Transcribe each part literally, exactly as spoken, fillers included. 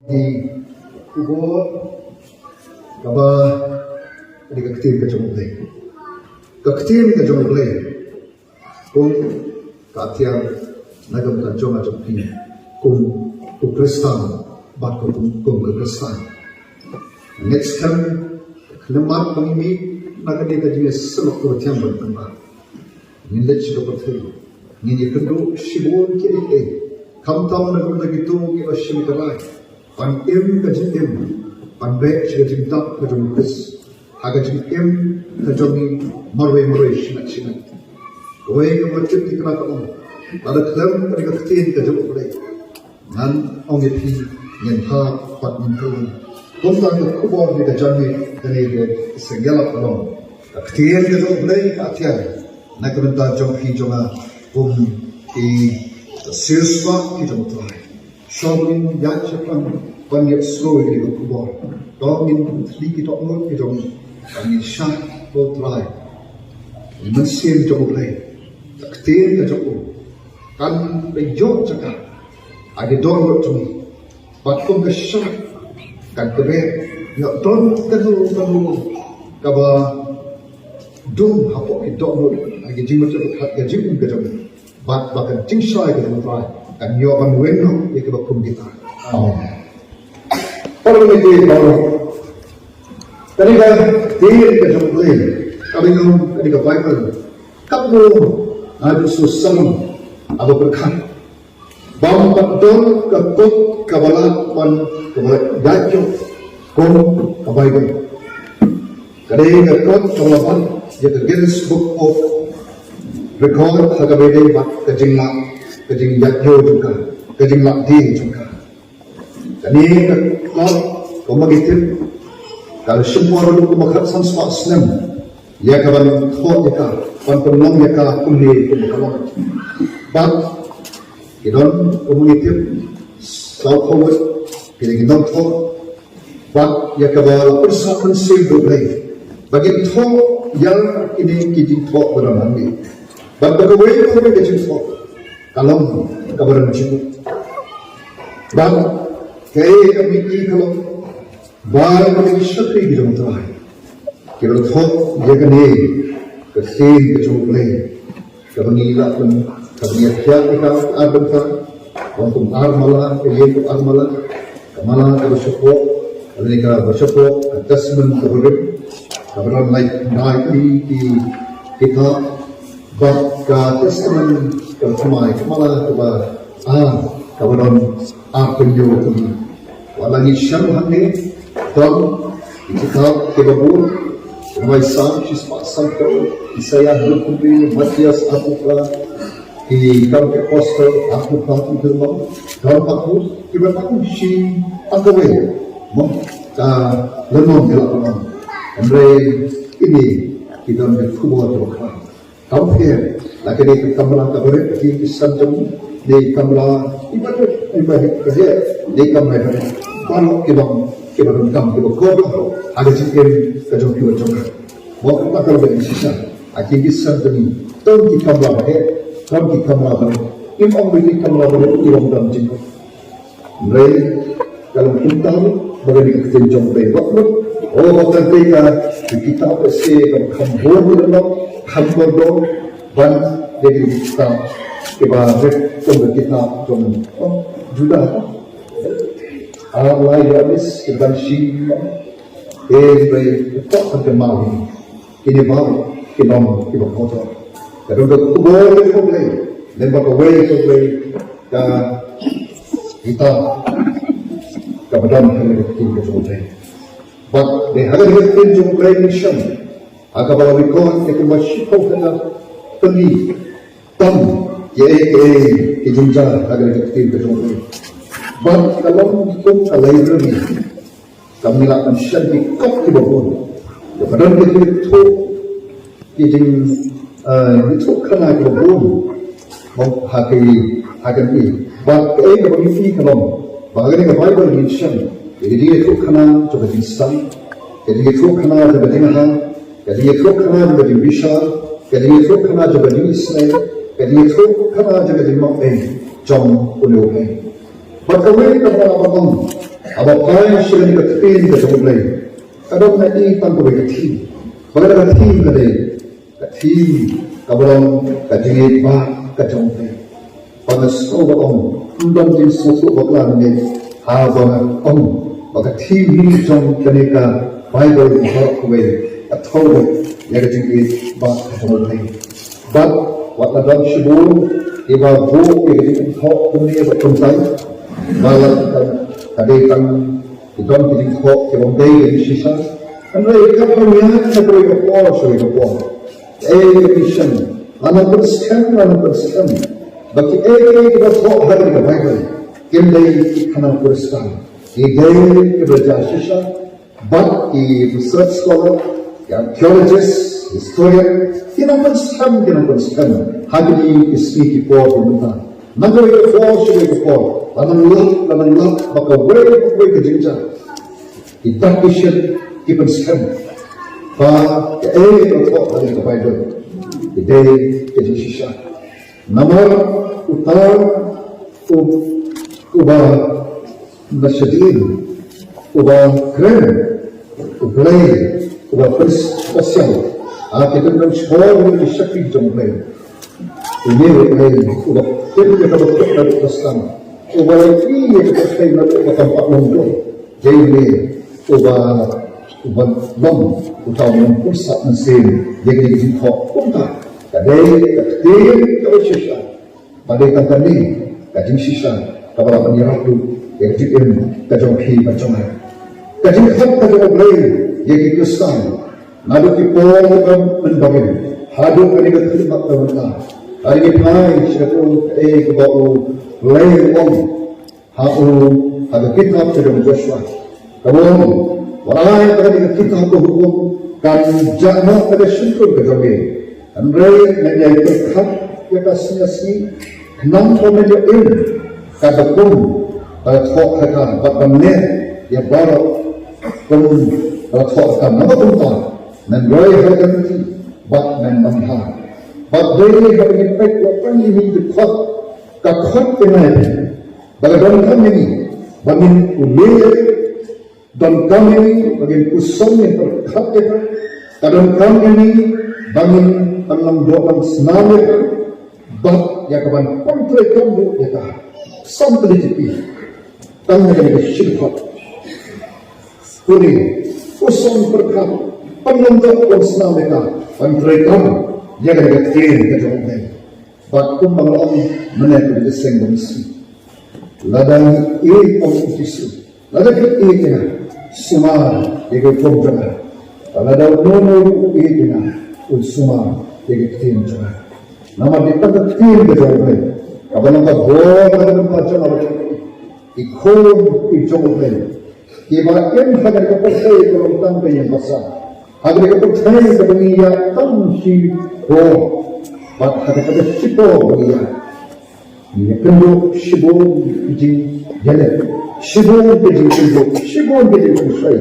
Ki khubor kaba ka dei ka ktien ka jong U Blei. Ka ktien ka jong U Blei kum ka ktien na ka bynta jong nga jong phi kum u Khristan bad kum kum u Khristan. Next time, khlem mat ba ngi mih na kane ka jingïasyllok kaba thiang ban pynbna. Ngin leit sha ka pyrthei. Ngin ïakynduh shibun kiei kiei. Khamtam na ka bynta kito kiba shim ka rai. Ban im ka jingim. Ban beh sha ka jingdap ka jong u Khrist. Ha ka jingim ka jong ngi marwei marwei shi miet shi miet. Kawei ka mut tip ki kra ka ong. Lada khlem ka dei ka ktien ka jong U Blei. Ngan ong ïa phi ngin hap bad ngin khlem. Kumta ka khubor ne ka jingmut kane ka senggelap long. Ka ktien ka jong U Blei ka ktien. Na ka bynta jong phi jong nga kum ki siuspa ki jong U Trai. Shong ngin ïaid shaphang ban ïa sngewthuh ïa ka khubor. To ngin thli ki dohnud ki jong ngi. Ban ngin shah ïa U Trai. Ngin mynsiem jong U Blei. Ka ktien ka jong u. Kan pynïoh jaka ha ki dohnud jong ngi. Bad kum ka shah kan kyrpad ïa don kano kano kaba dum hapoh ki dohnud ha ki jingmut ka jingim ka jong ngi. Bad ba kan jingshai ka jong U Trai kan ïoh ban weng noh ïa kiba kum kita. Amen. Para mynta ba Kane ka ktien ka jong U Blei, kane ka, kane ka Baibl, katno nga ju shu sngewthuh, haba pyrkhat. Bym pat don ka kot kaba lah ban, kaba lah ïaid kum ka Baibl. Kane ka kot kaba lah ban ïa ka Guinness Book of Record ha kaba ïadei bad ka jinglah, ka jingïaid jong ka, ka jinglah die jong ka. Kane ka kot, kumba ngi tip, ka la shim por haduh kumba khatsan spah snem ïa ka ban thoh ïa ka, ban pynlong ïa ka kumne kumba ka long. Bad ki don, kumba ngi tip, saw phew ngut ki dei ki nongthoh. Bad ïa kaba la pynsah mynsiem da U Blei ba kin thoh ïa kine ki jingthoh ba don hangne. Bad ba kawei ka kawei ka jingthoh ka long kaba don jingmut. Bad kaei kaba ngi i ka long ba kine ki shakri ki jong U Trai kiba la thoh ïa kane ka ktien ka jong U Blei. Kaba ngi lah ban, kaba ngi ïa thiah ïa ka ar bynta, wan kum ar mala, ka ïing kum ar mala, ka mala kaba shapoh, kaba ngi kaba shapoh, ka Testament kaba rim, kaba don lai, lai ki, ki kitab, bad ka Testament kaba thymmai, ka mala kaba ar, kaba don ar pynïoh kaba. Wat la ngi shem hangne, don ki kitab kiba bun, Nongïalam shispah sanphew, Isaïah hynriew phew hynriew, Mathaios arphew phra, Ki Kam ki Apostol arphew phra, ki Kam, don pat kiba tang shi ar kawei, mo, ka lynnong ki la pynlong. Hynrei kine ki don ki khubor kiba khraw. Kam pher, la ka dei ka kamra kaba rit, ka dei ki san jong, dei kamra, iba rit, iba rit, ka dei, dei kamra iba rit. Baroh ki long, kiba donkam, kiba kordor, ha ka jingim ka jong kiba jong ka. Mo, kata ka long ka dei shisha, ha ki ki san jong, don ki kamra ba rit, don ki kamra ba rit. Im ong ba ki kamra ba rit, ki long dang jingkut. Hynrei ka long kumta ba kane ka ktien jong U Blei bad lut. O ba kane ka kitab Ese ka kham bun lut, kham bun ban ïa ka kitab kiba rit kum ka kitab jong, oh, Judah. Ar lai ïa mis ki ban shi. E Blei, ka kham kynmaw hi. Kine baroh ki long kiba kordor. Ka don ka khubor ka jong U Blei, lem bad kawei ka Blei ka kitab kaba don ha ka ktien ka jong U Blei. Bad dei ha ka ktien jong U Blei ngi shem, ha kaba la record ïa kumba shiphew hajar tylli tam kiei kiei ki jingjia ha ka ktien ka jong U Blei. Bad ka long kum ka library. Kam ngi lah ban shem ki kot kiba bun. Kiba don ki jingthoh, ki jing, eh, jingthoh khana kiba bun. Mo, ha ki, ha ki ni. Bad kaei kaba ngi i ka long ba ha kane ka Baibl ngin shem ïa ki jingthoh khana jong ka jingsang, ki jingthoh khana jong ka jingha, ki jingthoh khana jong ka jingbishar, ki jingthoh khana jong ka jingisynei, ki jingthoh khana jong ka jingmap ei jong une u ei. Bad kawei ka ba ba ong Haba phai sha kane ka ktien ka jong U Blei, ka don na i tang kawei ka theme. Kawei ka theme ka dei ka theme kaba long ka jingïeit ba ka jong U Blei. Ba nga sngew ba ong, ym don jingsngewthuh bakla ne haba nga ong ba ka theme hi jong kane ka Bible baroh kawei ka thoh ïa ka jingïeit ba ka jong U Blei. Bad wat la don shibun kiba buh ïa ka jingthoh kumne ba kumtai, ba la ka dei tang ki don ki jingthoh kiba ym dei ka jingshisha. Hynrei ka pynïaid na kawei ka por sha kawei ka por. Ei ka mission, la nang pynskhem, la nang pynskhem ba kiei kiei kiba thoh ha ka Baibl kim dei ki khana Khristan, ki dei kiba jia shisha. Bad ki research scholar, ki archaeologist, historian, ki nang pynskhem, ki nang pynskhem ha kine ki sngi ki por ki mynta. Na kawei ka por sha kawei ka por, la nang lap, la nang lap ba kawei pa kawei ka jingjia, ki dak ki shet, ki pynskhem ba kaei ka thoh ha ka Baibl ka dei ka jingshisha. Namar uta u, uba na shadien, uba kren, U Blei uba pynskhem ha ki kyndon shkor ki shakri jong U Blei. Une U Blei uba tip ïa kaba kut na ka sdang, uba ïohi ïa ka pyrthei na ka kam pat long dor. Dei une uba, uba long uta u nongpynsah mynsiem ïa ki jingthoh. Kumta ka dei ka ktien kaba shisha. Ba dei tang kane ka jingshisha kaba la pynïarap ïa ka jingim ka jong phi bad jong nga. Ka jingkhot ka jong U Blei ïa ki Khristan naduh ki por kiba mynbarim haduh kane ka khyllipmat kaba mynta. Hynrei ngi phai sha kaei kaba U Blei u ong ha u, ha ka kitab ka jong Joshua. Kaba ong, wat la ïa kane ka kitab ka hukum kan jah noh na ka shyntur ka jong me, hynrei men ïai pyrkhat ïa ka sngi sngi, khnang ba men ïoh im katba kum ba la thoh ha ka, bad ban leh ïa baroh kum ba la thoh ha ka. Namar kumta men roi ha ka lynti bad men manbha. Bad dei haba ngi peit ïa kane ka khot, ka khot ka nai ba ka donkam ïa ngi ba ngin pule ïa ka, donkam ïa ngi ba ngin puson, ngin pyrkhat ïa ka, ka donkam ïa ngi ba ngin pynlong doh pynlong snam ïa ka, bad ïa ka ban pyntreikam ruh ïa ka. Sam kali jipi tang ïa ka, ïa ka shim khot. Pule, puson, pyrkhat, pynlong doh pynlong snam ïa ka, pyntreikam ïa ka, ïa ka ktien ka jong U Blei. Bad kumba nga la ong mynne, ka dei ka seng ba mynsiem. Lada ngi ïeit ong u Jisu, lada phi ïeit ïa nga, sumar ïa ki hukum jong nga. Lada uno uno ruh u ïeit ïa nga, un sumar ïa ki ktien jong nga. Namar dei tang ka ktien ka jong U Blei kaba long ka bor na ka bynta jong nga bad jong phi, ki khun ki jong U Blei, kiba im ha kane ka pyrthei kaba long tang ka ïing basa, ha kane ka pyrthei kaba ngi ïaid tang shipor, bad ha kata ka shipor ba ngi ïaid, ngi ïakynduh shibun ki jingïaleh, shibun ki jingkynduh, shibun ki jingpynshoi.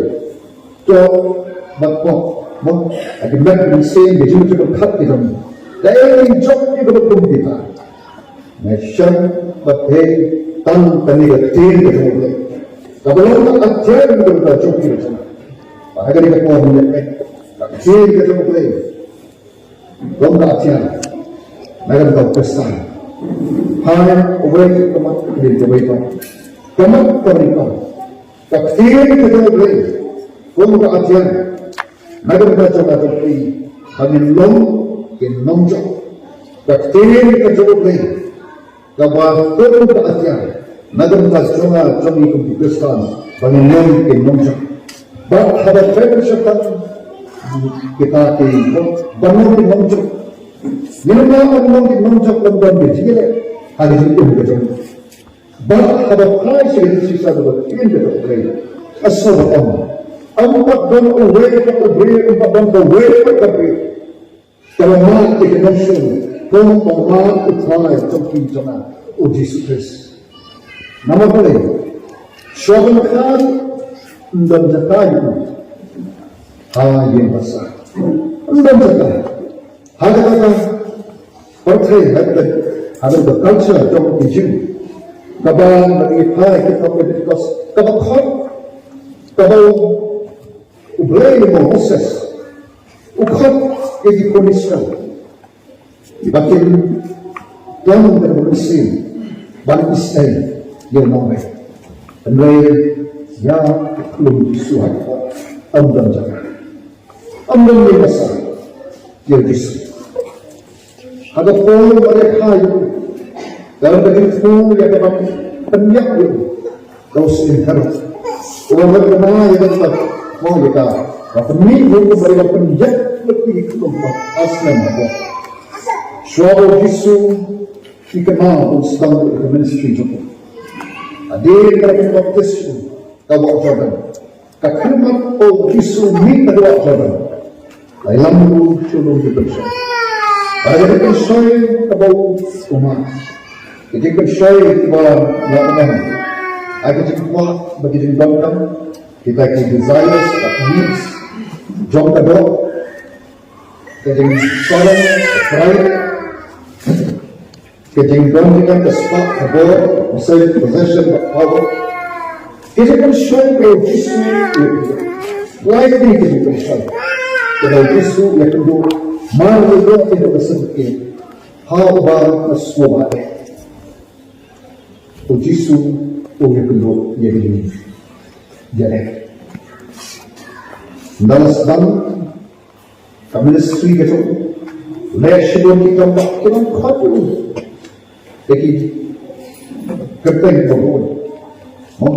To, bad pop, mo, ha ki met mynsiem, ki jingpyrkhat ki jong ngi. Kaei ngi jop ïa kaba kum kita? Nga shem ba dei tang kane ka ktien ka jong U Blei kaba long ka atiar na ka bynta jong phi bad jong nga. Bad ha kane ka por ngi leh ka ktien ka jong U Blei kum ka atiar na ka bynta u Khristan. Phai uwei ka mat, ka mat ka mat ka mat. Ka ktien ka jong U Blei kum ka atiar na ka bynta jong nga jong phi, ba ngin long ki nongjop. Ka ktien ka jong U Blei kaba kum ka atiar na ka bynta jong nga jong phi kum ki Khristan, ba ngin long ki nongjop. Bad haba peit sha tang kita ki, ban long ki nongjop, ngim lah ban long ki nongjop lem don ki jingïaleh ha ki jingim ka jong ngi. Bad haba phai sha ka jingshisha kaba ktien ka jong U Blei, ka sngewbha ong, ym pat don uwei pat u briew, ym pat don kawei pat ka briew kaba mad ïa ki nongshun kum ba mad U Trai jong phi jong nga, U Jisu Khrist. Namar balei? Shuwa ban kha ym don jaka ïa u ha ïing basa. Ym don jaka. Ha kata ka pyrthei, ha kata, ha kata ka culture jong ki Jiw, kaba ngi phai ha kitab Leviticus, kaba khot Kaba u Blei u ong ïa u Moses, u khot ïa ki khun Israel ba kin don ka mynsiem ban isynei ïa u nongwei. Hynrei ïa u Jisu hato ym don jaka, ym don ïa ka sa ïa u Jisu. Haba Paul u ong ïa ka, ka ong ka jingpynïap ïa ka ban pynïap ïa u, ka u syiem Herod. U ong ïa ka, ïa ka, ïa ka, ba pynmih ïa u, ba pynïap ïa u, ïa u, ïa u, ha snem ba. Shuwa ba u Jisu u kynmaw, u sdang ïa ka ministry jong u. Hadien ba la pynbaptis u, ka wah Jordan. Ka khyrmat u Jisu mih na ka wah Jordan, la ïalam u sha u lum jingpynshoi. Bad ka jingpynshoi kaba u mad, ka jingpynshoi kaba la ïalam, ka jingkwah bad ka jingdonkam, kita ki desires bad needs jong ka doh, ka jingsarong, ka pride, ka jingdon jingeh, ka spah, ka bor, possession, possession bad power. Ka jingpynshoi ka u Jisu, lai ka jingpynshoi ka u Jisu ïakynduh, mar ïakynduh ïa ka symptom ha uba ka sngewbha. U Jisu u ïakynduh ïa ka jingeh, ïa ka jingeh. Ynda la sdang ka ministry ka jong u, leh shibun ki kam ba ki nongkhot u, ïa ki kyrteng ba bun. Mo,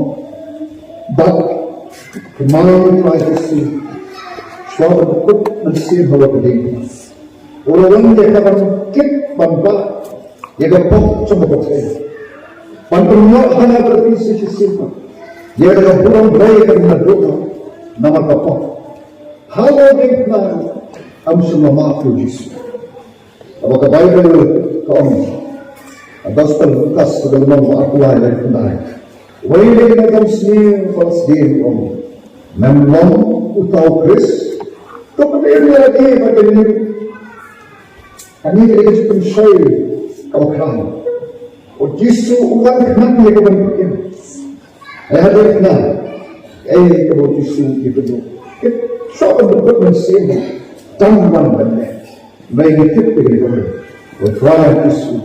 bad kumne u Trai Jisu, shuwa ba u kut mynsiem ha ka dieng, u la wan ïa ka ban kit ban bah ïa ka pop jong ka pyrthei, ban pynïoh ha ka pyrthei shisien pat ïa ka burom Blei ka naduh namar ka pop. Haba dei pynban, ym shym la map ïa u Jisu. Haba ka Baibl ka ong, ha Gospel Lukas ka lynnong ba arphew lai, dei pynban, wei na ki nongshun sniew ba la sdien, ong, mem long uta u Khrist? To pynban ïa lade ba kin ïoh. Kane ka dei ka jingpynshoi kaba khraw. U Jisu u wan khnang ïa ka ban pynïap. Ai hadien khnang, eh, kaba u Jisu u ïakynduh, ki shu ban pynïap mynsiem, dang ban ban leh. Ngi tip ïa kane, u Trai Jisu,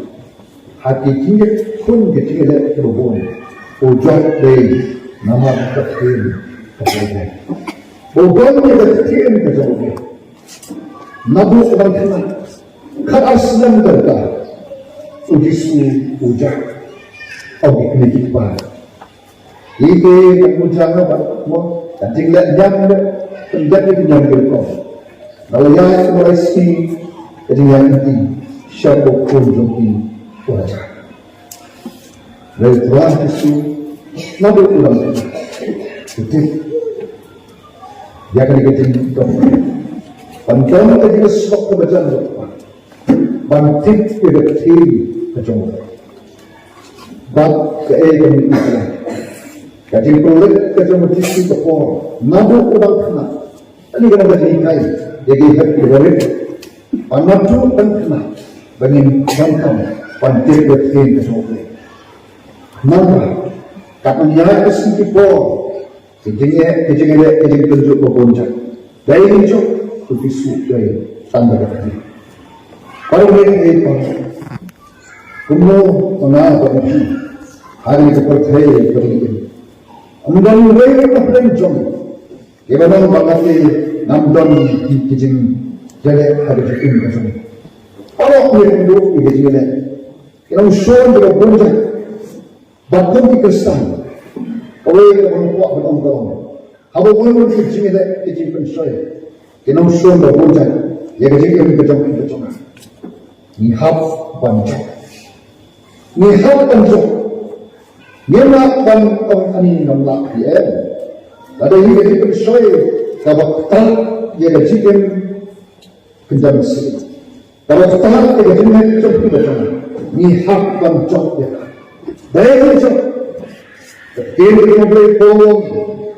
ha ki jingïakhun ki jingïaleh kiba bun, u jop dei namar ka ktien ka jong u Blei. U don ïa ka ktien ka jong u Blei. Naduh u dang khynnah, khatar snem ka rta, u Jisu u jah, ong ïa kine ki kpa. Ïa ki nongmut jong nga, bad mo, ka jingleh niam leh, pynjah ïa ki niam ki rukom. Nga la ïaid kumba lai sngi, ka jingïaid lynti sha u khun jong ki u la jah. Hynrei u Trai Jisu, naduh u dang khynnah, u tip ïa kane ka jingdon, ban don ka jingïasyllok kaba jan bad u Kpa, ban tip ïa ka ktien ka jong u Blei. Bad kaei kaba ngi ïohi, ka jingpynleit ka jong u Jisu ka por, naduh u dang khynnah. Kane ka long ka jinghikai ïa ki hep ki barit, ba naduh u dang khynnah ba ngin donkam ban tip ïa ka ktien ka jong u Blei. Namar katba ngi ïaid ka sngi ka por, ka jingeh, ka jingeh, ka jingpynjot ba bun jait, dei ngi jop, u Jisu dei tang da kata. Para bangeit, para, kumno ma nga bad ma phi, ha kane ka pyrthei kaba ngi im, ym don uwei na pdeng jong ngi, kiba ong ba nga te ngam don ki, ki jingïaleh ha ka jingim ka jong ngi. Paralok, ngi ïakynduh ïa ka jingïaleh, ki nongshun kiba bun jait. Bad kum ki Khristan, kawei kaba nga kwah ban ong ka long, haba wan ïa ka jingïaleh, ka jingpynshoi, ki nongshun ba bun jait ïa ka jingim ka jong phi ka jong nga, ngi hap ban jop. Ngi hap ban jop. Ngim lah ban ong ani ngam lah phi, em. Lada ïa ka jingpynshoi kaba ktah ïa ka jingim kynja mynsiem, kaba ktah ïa ka jingim jong phi jong nga, ngi hap ban jop ïa ka. Dei ban jop. Ka ktien ka jong u Blei ka ong,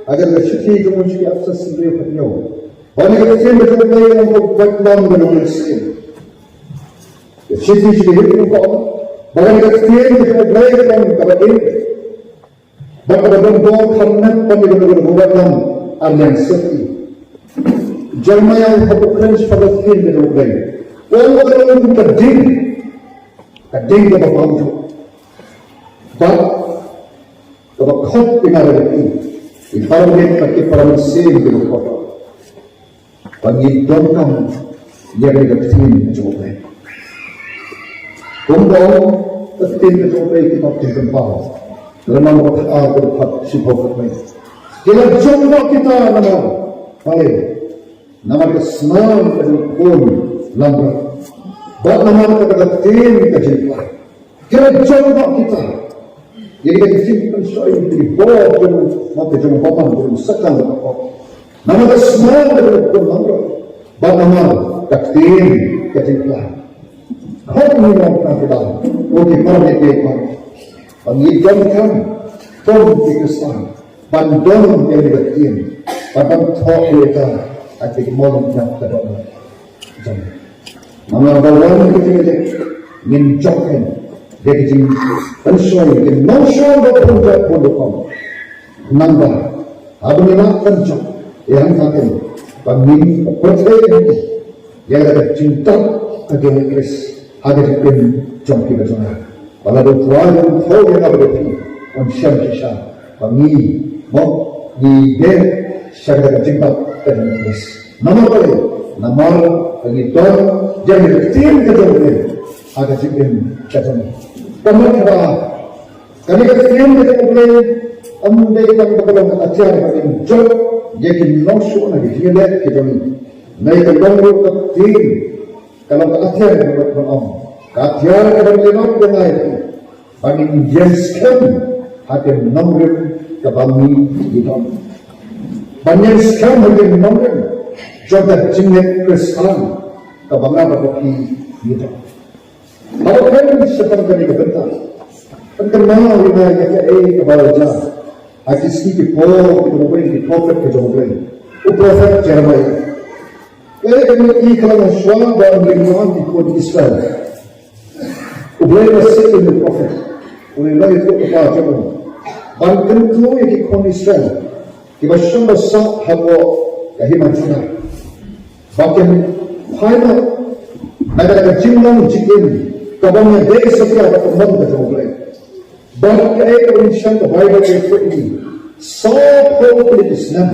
ha ka shithi ka jong u Efesus hynriew, khathynñiew, ba ïa ka ktien ka jong u Blei ka long ka bad lam ka jong u Mynsiem. Ka shithi ka jong u Blei ka ong ba ïa ka ktien ka jong u Blei ka long kaba im. Bad kaba don bor khamnat ban ïa kaba kaba kaba ar liang syrti. Jeremiah u hap u kren shaphang ka ktien ka jong U Blei. U ong ba ka long ka ding, ka ding kaba bam jong. Bad kaba khot ïa nga da ka ktien. Ïa para bangeit bad ki para mynsiem kiba khot. Ba ngi donkam ïa ka ktien ka jong U Blei. Kumba ong ka ktien ka jong U Blei, kitab Jingpynpaw, lynnong ba khatar, ka dkhot shiphew khatwei. Ki la jong noh kita namar, balei? Namar ka snam ka jong u khun langbrot, bad namar kata ka ktien ka jingpynpaw. Ki la jong noh kita ïa kita ki jingpynshoi, ki bor jong, ma ka jong u bamon, jong u Soitan bad ka pop. Namar ka snam ka jong u khun langbrot, bad namar ka ktien ka jingpynpaw. Khot ngi, ngi ong ka ktien, o ki para bangeit, ki para, ba ngi donkam kum ki Khristan ban don ïa ka ktien, ban, ban thoh ïa ka ha ki mon, ïa ka dohnud jong ngi. Namar ba wan ka jingïaleh, ngin jop ïa ka jingpynshoi, ka nongshong ba pynjot pyndonkam. Namar haba ngi lah ban jop ïa kata, ba ngin pyrthei ïa ka jingtap ka jong U Khrist ha ka jingim jong phi bad jong nga. Ba lada U Trai un thew ïa nga bad ïa phi, un shem shisha ba ngi, mo, ngi dei sha ka jingtap ka jong U Khrist. Namar balei? Namar ba ngi don ïa ka ktien ka jong U Blei ha ka jingim ka jong ngi. Ka mut ba kane ka ktien ka jong U Blei ym dei tang ba ka long ka atiar ba ngin jop ïa ki nongshuh na ki jingïaleh ki jong ngi. Hynrei ka long ruh ka ktien, ka long ka atiar kaba, ban ong, ka atiar kaba ngi ïoh ban ai, ba ngin ïeng skhem ha ki nongrim kiba ngi don. Ban ïeng skhem ha ki nongrim jong ka jingngeit Khristan kaba nga bad phi ngi don. Haba phi ïohi shaphang kane ka bynta, phin kynmaw ïa kaei kaba la jia ha ki sngi ki por kiba la wan, ki prophet ki jong U Blei, u prophet Jeremiah. Kaei kaba ngi ïohi ka long shuwa ba u la wan ïa ki khun Israel, U Blei u la siew ïa u prophet, u la ïathuh ïa ki jong u, ban kyntu ïa ki khun Israel kiba shong ba sah hapoh ka hima Judah, ba kin phai noh na ka jinglong jingim kaba ïadei satia bad ka mon ka jong U Blei. Bad kaei kaba ngi shem, ka Baibl ka ïathuh ïa ngi, sawphew tylli ki snem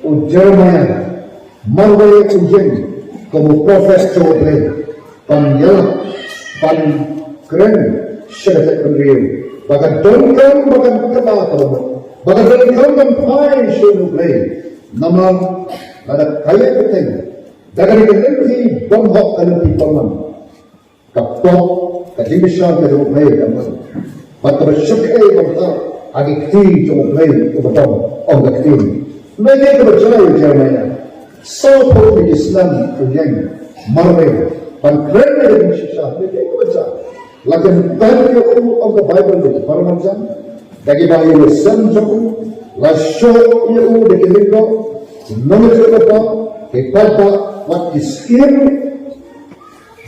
u Jeremiah marwei u ïeng kum u prophet jong U Blei, ban ïalap, ban kren sha ka jaitbynriew ba ka donkam ba kan kynmaw ka bamut, ba ka donkam ban phai sha U Blei. Namar lada ka ïaid bteng da kane ka lynti bymhok, ka lynti bymman, ka pop, ka jingbishar ka jong U Blei ka mut. Bad kaba shyrkhei ban tap ha ki kti jong U Blei uba don, ong ka ktien. Hynrei kaei kaba jia ïa u Jeremiah? Sawphew tylli ki snem u ïeng marwei ban kren ïa ka jingshisha. Hynrei kaei kaba jia? La kyntait ïa u, ong ka Baibl, da ki para marjan, da kiba ïeit seng jong u, la shoh ïa u da ki lyngdoh, ki nongïathuhlypa, ki paidbah, wat ki skiem.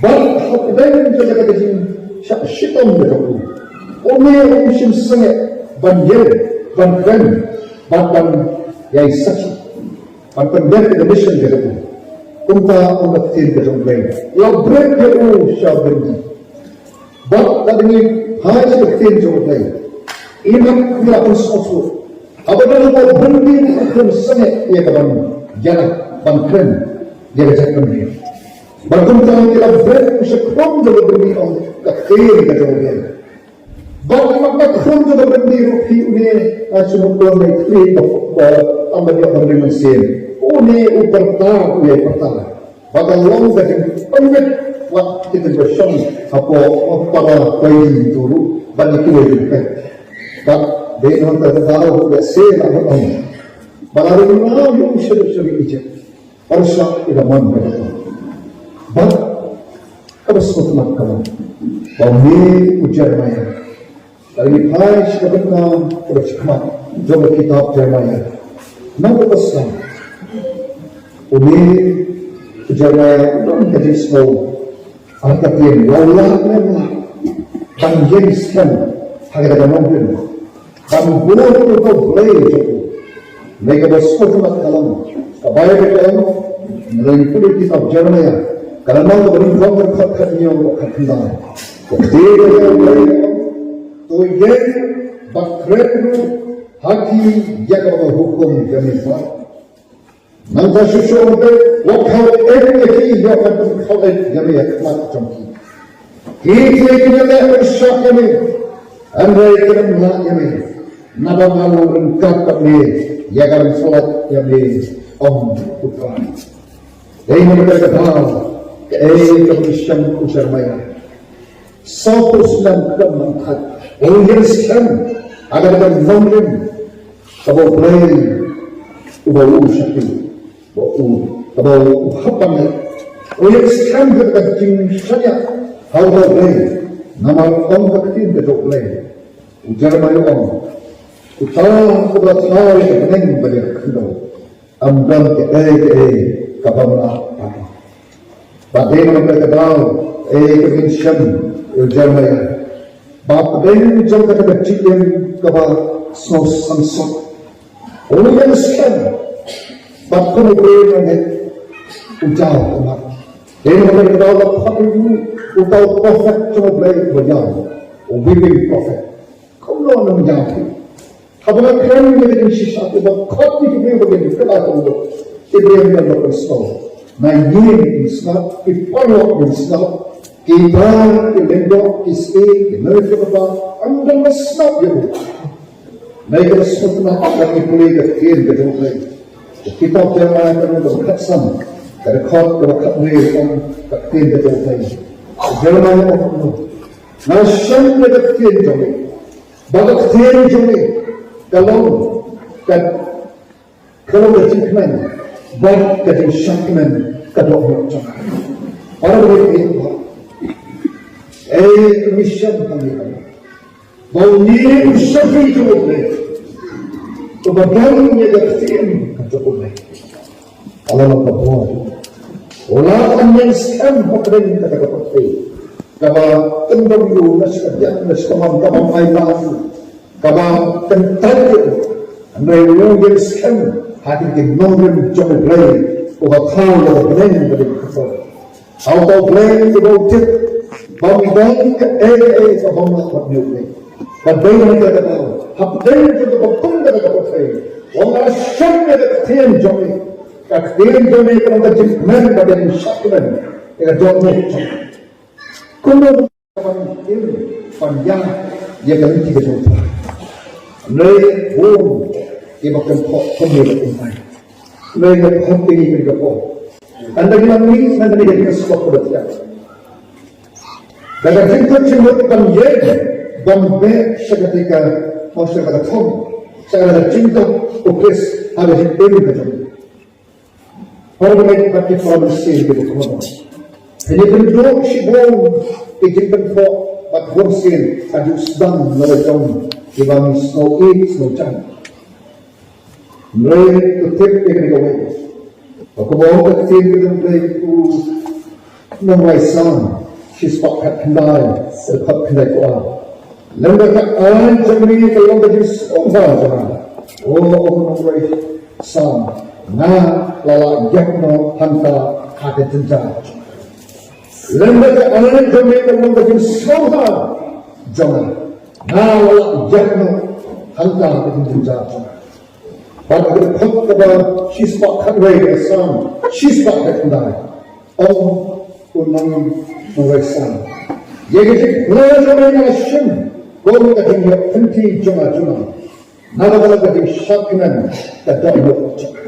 Bad hapdeng jong kata ka jingshah shitom ka jong u, une um shym sangeh ban ïeng, ban kren, ban, ban ïai sakhi, ban pyndep ïa ka mission ka jong u. Kumta ong ka ktien ka jong U Blei, la bret ïa u sha byndi. Bad lada ngi phai sha ka ktien jong U Blei, imat ngi la pynsngewthuh, haba don hapoh byndi u khun sangeh ïa ka ban ïalap, ban kren ïa ka jaitbynriew. Bad kumta ngi la bret u sha khum jong ka byndi, ong ka ktien ka jong U Blei. Bad imat na khum jong ka byndi ruh phi, une, a, shu mut u nongïathuhlypa, ba, ba, ym ban ïoh ban ring mynsiem, une u pyrta, u ïai pyrta. Ba ka long ka jingpynwit, wat kito kiba shong hapoh para koidi tu ruh, bad kiwei kiwei. Bad dei na kata ka daw, lehse la ong, ba la ring na ïa u shaduh shaduh Egypt, pyrshah ïa ka mon ka jong u. Bad kaba sngewtynnat ka long ba une u Jeremiah, lada ngi phai sha ka bynta kaba shakhmat jong ka kitab Jeremiah, na ka bynta sdang, une u Jeremiah u don ka jingsngew, ar ka tieng, la u lah ne em lah ban ïeng skhem ha kata ka nongrim. Ban bor ïa uta u Blei jong u. Lei kaba sngewtynnat ka long, ka Baibl ka ong, lei pule kitab Jeremiah, ka lynnong kaba nyngkong, ka dkhot khathynñiew bad khatkhyndai. Ka dei ba ïa u Blei ka ong, to ïeng bad kren ruh ha ki ïa kaba nga hukum ïa me. Nangta shuh shuh u Blei, wat khaw im ïa ki, ïoh ban pynkhawleit ïa me ha khmat jong ki. Ki, ki, kin ïaleh ban shah ïa me, hynrei kin ym lah ïa me, naba nga long ryngkat bad me, ïa ka ban pynlait ïa me, ong u Trai. Dei na kata ka daw, kaei kaba shem u Jeremiah. Sawphew snem khlem thait, u ïeng skhem ha kata ka nongrim kaba U Blei uba u shakri, ba u, kaba u hap ban leh. U ïeng skhem ha kata ka jingshaniah ha U Blei, namar ong ka ktien ka jong U Blei. U Jeremiah ong, uta uba thaw ïa ka bneng bad ïa ka khyndew, ym don kaei kaei ka bym lah ban ïoh. Bad dei na kata ka daw, eh, ka mynsiem u Jeremiah, ba hapdeng jong kata ka jingim kaba sngewsynshar, u ïeng skhem, bad kumno u ïeng, u jaw ummat. Dei na kata ka daw ba phah ïa u uta u prophet jong U Blei uba ïaw, u weeping prophet. Kumno nang ïaw? Haba nga kren ïa ka jingshisha, kiba khot ïa ki briew ba kin kylla ka mut, ki briew ngan ym pynsngew. Na ïing kin sngap, ki paralok kin sngap, ki bar, ki lyngdoh, ki syiem, ki nongïathuhlypa, ym don ba sngap ïa u. Nangta ka sngewtynnat, ngi pule ka ktien ka jong U Blei. Ka kitab Jeremiah ka lynnong kaba khatsan, ka dkhot kaba khatwei, ong ka ktien ka jong U Blei. Jeremiah ong kumno? Nga shem ïa ka ktien jong me. Ba ka ktien jong me ka long ka, ka long ka jingkmen bad ka jingshakmen, ka dohnud jong nga. Para bangeit, eh, ka mynsiem ka long ba une u shakri jong U Blei, uba don ïa ka ktien ka jong U Blei, ka long kaba bor. U la ïeng skhem hapdeng kata ka pyrthei kaba kyndong ïa u, na shi ka diang na shi ka man, kaba ym ailad ïa u, kaba kyntait ïa u. Hynrei u ïeng skhem ha kine ki nongrim jong U Blei, uba thaw ïa ka bneng bad ïa ka khyndew. Ha uta U Blei uba u tip ba ym don kaei kaei kaba ym lah ban ïoh. Bad dei na kata ka daw, hapdeng jong kaba bun kata ka pyrthei, u ong, nga shem ïa ka ktien jong me. Ka ktien jong me ka long ka jingkmen bad ka jingshakmen ïa ka dohnud jong nga. Kumno ban im, ban ïaid ïa ka lynti ka jong U Trai? Hynrei bun kiba kynthoh kumne, ba kumne. Hynrei nga khot ïa ngi kane ka por, ynda ngi nang mih na kane ka jingïasyllok kaba thiang, da ka jingkut jingmut ban ïeng, ban beh sha kata ka, sha kata ka thong, sha kata ka jingdap U Khrist ha ka jingim ka jong ngi. Para bangeit bad ki para mynsiem kiba kongsan, ngi pynduh shibun ki jingpynpoi bad bun sien ka ju sdang na la jong kiba ngi sngew ïeit sngew jan. Hynrei to tip ïa kane kawei, ba kumba ong ka ktien ka jong U Blei, u nongrwai Salm shispah khatkhyndai, dkhot khyndai, ka ong, lem bad ka aiñ jong me ka long ka jingsngewbha jong nga. O, u nongrwai Salm, nga la lah ïap noh hangta ha ka jynjar. Lem bad ka aiñ jong me ka long ka jingsngewbha jong nga. Nga la lah ïap noh hangta ha ka jynjar jong nga. Bad ka dkhot kaba shispah khatwei ka Salm shispah khatkhyndai, ong u nongrwai Salm, ïa ka jingphla jong me nga shim kum ka jingïoh kynti jong nga junom, naba ka long ka jingshakmen ka dohnud jong nga.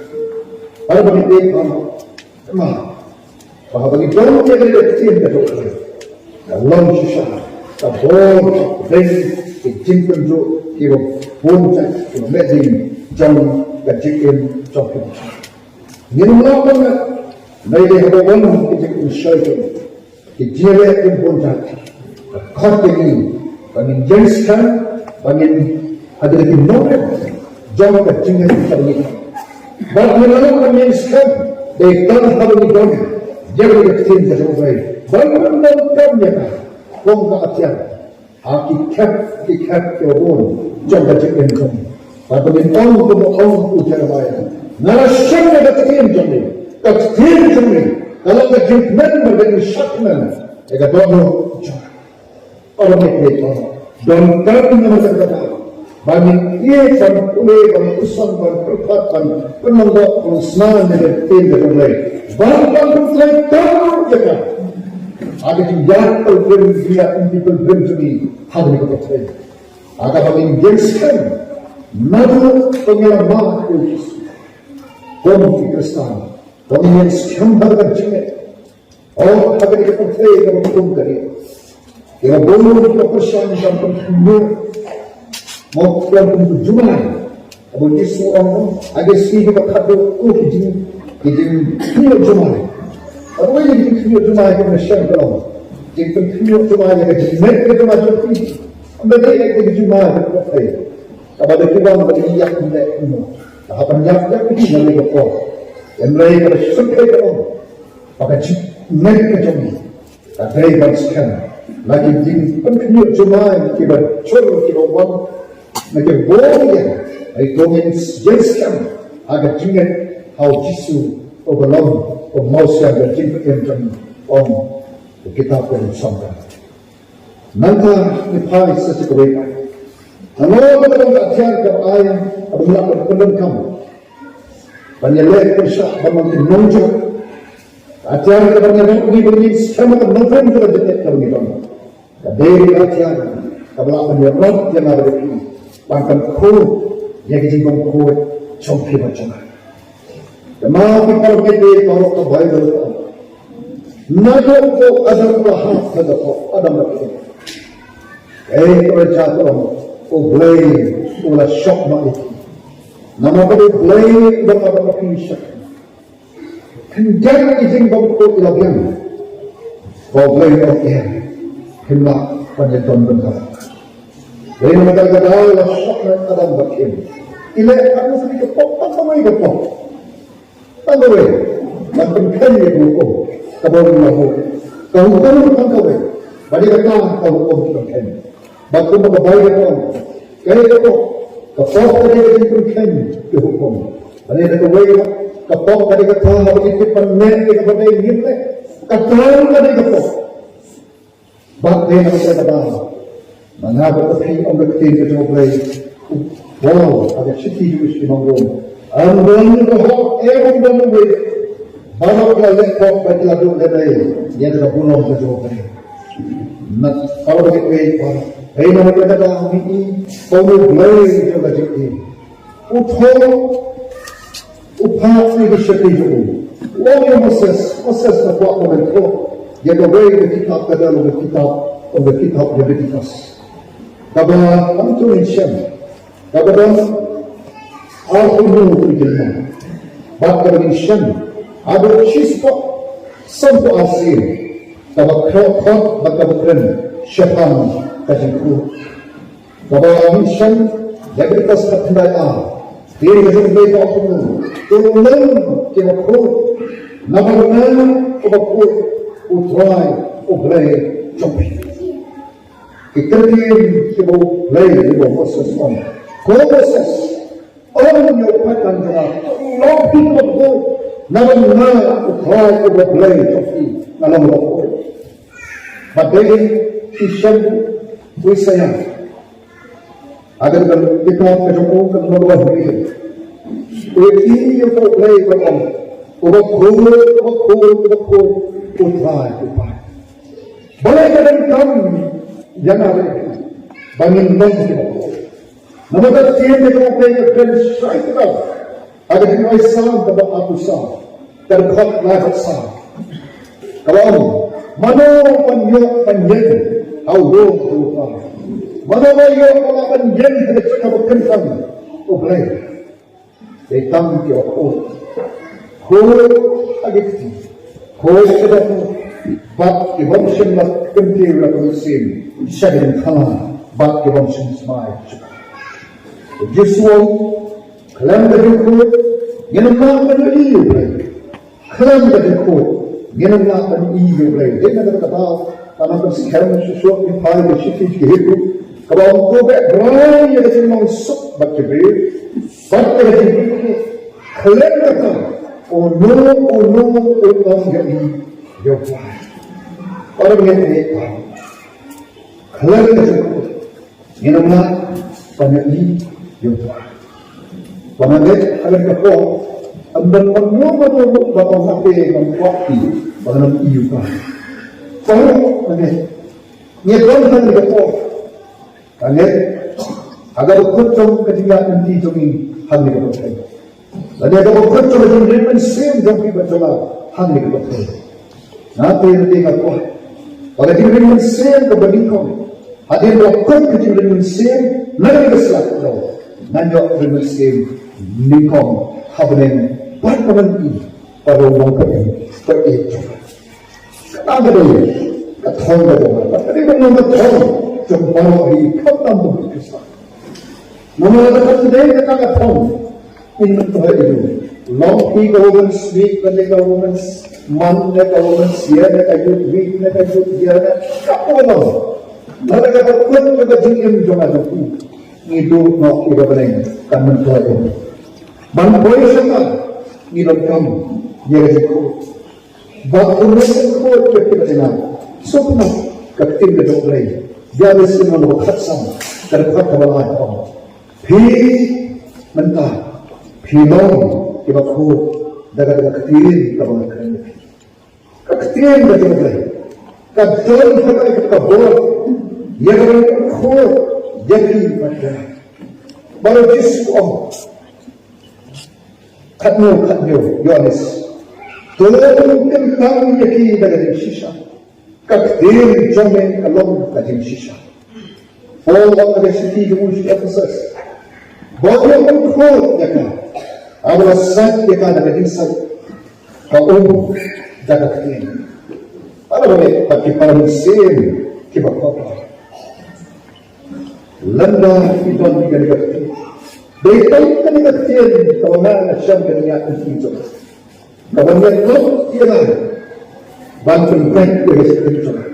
Para bangeit, para Ba haba ngi don ïa kane ka ktien ka jong U Blei, ka long shisha ka bor hapdeng ki jingpynduh kiba bun jait, kiba mih jong ka jingim jong ki. Ngim lah ban ngat, lada haba wan ki jingpynshoi jong ki jingeh kiba bun jait. Ka khot ïa ngi ba ngin ïeng skhem, ba ngin, ha kine ki nongrim jong ka jingim kaba ngi don, ba ngin nang ïeng skhem, dei tang haba ngi don ïa ka ktien ka jong U Blei, ba ngin nang donkam ïa ka kum ka atiar. Ha ki khep ki khep kiba bun jong ka jingim jong ngi. Bad ba ngin ong kumba ong u Jeremaïah, nga la shem ïa ka ktien jong me, ka ktien jong me ka long ka jingkmen bad ka jingshakmen ïa ka dohnud jong nga. Ong ïa kane ka donkam namar kata ka daw ba ngin ïeit ban pule, ban puson, ban pyrkhat, ban pynlong doh, ban sngewthuh ïa ka ktien ka jong U Blei, ban ban pyntrei tam ïa ka ha ka jingïaid pilgrim, jingïaid pilgrim jong ngi ha kane ka pyrthei. Ha kaba ngin ïeng skhem naduh ba ngi la mad ïa U Jisu. Kum ki Khristan, ba ngin ïeng skhem ha ka jingngeit. Oh, ha kane ka pyrthei kaba kum kane, kiba bun ki pyrshang ban pynkhynñiuh, mo, ban pynjumai. Haba U Jisu u ong, ha ki sngi kiba khatduh, oh, ki jing, ki jingkhynñiuh jumai. Haba ki jingkhynñiuh jumai, ki mynsiem ka long jingpynkhynñiuh jumai ïa ka jingngeit ka jong nga jong phi. Ym da dei ïa ka jingjumai ka pyrthei kaba da ki wan ba ki ïap ne kumno. Haba ïap, ïap ki na ka por. Hynrei kaba shisha ka long ba ka jingngeit ka jong ngi ka dei ban skhem na ki jingpynkhynñiuh jumai kiba jur, kiba wan na ki bor ïa, ai, to ngin ïeng skhem ha ka jingngeit ha U Jisu, uba long u mawsiang ka jingpynim jong ngi, ong ka kitab ka Ri Samla. Nangta ngin phai sa sha kawei pat. Nangno kata ka atiar kaba ai, kaba ngi lah ban pyndonkam ban ïaleh pyrshah ban long ki nongjop. Ka atiar kaba ngi lah ban skhem ka nongrim ka jingngeit kaba ngi don. Ka dei ka atiar kaba lah ban ïarap ïa nga bad ïa phi ban pynkhuid ïa ki jingpynkhuid jong phi bad jong nga. Namar ki paralok, ka Baibl ka ong, naduh u Adam u la hap, naduh u Adam u la hap, eh, ka Baibl ka ong, U Blei u la shah ma ïa ki. Namar ba U Blei u la, u la, u la shah. Khyndiat ki jingbymkhuid ki la biang. Ba U Blei u ong, ïa, phim lah ban ïadon bynta. Dei namar kata ka daw la shah ma Adam bad Eve. Ki leh katno sa ki pop, tang kawei ka pop. Tang kawei, ban pynkheiñ ïa ka hukum kaba u la buh. Ka hukum tang kawei. Bad ïa kata ka hukum ki pynkheiñ. Bad kumba ka Baibl ka ong, kaei ka pop? Ka pop ka dei ka jingpynkheiñ ki hukum. Bad ïa kawei pat, ka pop ka dei kata haba ngi tip ban leh ïa kaba dei ngim leh. Kata ka dei ka pop. Bad dei na kata ka daw, ma nga bad ma phi, ong ka ktien ka jong U Blei, u Paul ha ka shithi jong u sha ki nong Rom, ym don uba hok, ym don uwei, baroh ki la leh pop bad ki la duh lehbeiñ ïa ka burom ka jong U Blei. Namar kata ka daw, dei namar kata ka daw ngi i ba U Blei jong ka jingim u thoh, u phah ïa ki shakri jong u. U ong ïa u Moses, Moses, nga kwah ba men thoh ïa kawei ka kitab, ka dei ka kitab, ka kitab Leviticus. Kaba, kam to ngin shem, kaba don arphew hynñiew tylli ki lynnong. Bad kaba ngin shem haduh shispah sanphew ar sien, kaba khot, khot bad kaba kren shaphang ka jingkhuid. Kaba ngin shem, Leviticus khatkhyndai ar. Ktien ka jong U Blei ka ong kumno: To lum kiba khuid, namar nga uba khuid, U Trai U Blei jong phi. Ki kyntien kiba U Blei u ong ïa u Moses, ong: Ko Moses, ong ïa u paidbah jong nga, to long phi kiba khuid, namar nga U Trai U Blei jong phi nga long uba khuid. Bad dei ki shem u Isaïah. Haduh ka kitab ka jong u ka lynnong ba hynriew. U ïohi ïa U Blei uba ong, uba khuid, uba khuid, uba khuid, U Trai, U Trai. Balei ka donkam ïa nga bad ïa phi ba ngin long kiba khuid? Namar ka ktien ka jong U Blei ka kren shai kaba ha ka Jingaisan kaba arphew saw, ka dkhot laiphew saw. Kaba ong, mano ban ïoh ban ïeng ha u rung jong U Trai? Mano ba ïoh ba lah ban ïeng ha ka jaka ba kyntang U Blei? Dei tang kiba khuid. Khuid ha ki kti, khuid ha ka dohnud, bad ki bym shym la kyntiew la kynsiem sha ka jingthala, bad ki bym shym smai. U Jisu u ong, khlem ka jingkhuid ngin ym lah ban ïohi ïa U Blei. Khlem ka jingkhuid ngin ym lah ban ïohi ïa U Blei. Dei na kata ka daw Ka nang pynskhem shuh shuh ki phai ki shithi ki Hebru. Kaba ong ko beh brai ïa ka jinglong suk bad ki briew bad ïa ka jingkyrkhu. Khlem kata uno uno u ong ïa i ïa u briew. Para bangeit, khlem kata ngin ym lah ban ïohi ïa u Trai. Ba nga ngeit ha kane ka por, ym don mano mano ruh ba ong ha phi ngam kwah phi, ba ngam ïohi ïa u Trai. Paralok, nga ngeit, ngi don ha kane ka por. Nga ngeit ha kaba kut jong ka jingïaid lynti jong ngi ha kane ka por. Lane kaba kut jong ka jingrit mynsiem jong phi bad jong nga ha kane ka por. Nga te nga kwah ba ka jingrit mynsiem kaba nyngkong, hadien ba kut ka jingrit mynsiem na ka sla ka daw, ngan ïoh rit mynsiem nyngkong ha bneng bad ka ban i para u nongpynim, para u nongpynim. Ka dei ka thong ka jong nga, ka dei ka thong jong baroh hi, khamtam ba Khrist. Namar lada kam dei kata ka thong, in myntoi ïa u. Long phi ka Women's Week, ne ka Women's Month, ne ka Women's Year, ne ka Youth Week, ne ka Youth Year, ne ka por long. Lada ka kut ka jingim jong nga jong phi, ngi duh noh ïa ka bneng kan myntoi ïa u. Ban poi sha ka, ngi donkam ïa ka jingkhuid. Ba u Mynsiem Bakhuid ka pynbna. Sngewthuh ka ktien ka jong U Blei. Ïa U Mynsiem Bakhuid khatsan, ka dkhot kaba lai ka ong, phi mynta phi long kiba khuid da ka, da ka ktien kaba nga kren ïa phi. Ka ktien ka jong U Blei ka don ha ka, ka bor ïa ka khuid ïa phi bad ïa nga. Ba u Jisu u ong, khatnïew, khatnïew, Ïoannis. To kyntang ïa ki da ka jingshisha. Ka ktien jong me ka long ka jingshisha. Paul ha ka shithi jong u sha ki Ephesus, ba u ïoh ban khuid ïa ka, haba la sait ïa ka da ka jingsait ka um da ka ktien. Para bangeit bad ki para mynsiem kiba kordor, lada phi don kane ka ktien, dei tang kane ka ktien kaba nga, nga shem kane ka ktien jong nga, kaba nga ïoh ïa nga ban pynbeit ïa ka ktien jong nga,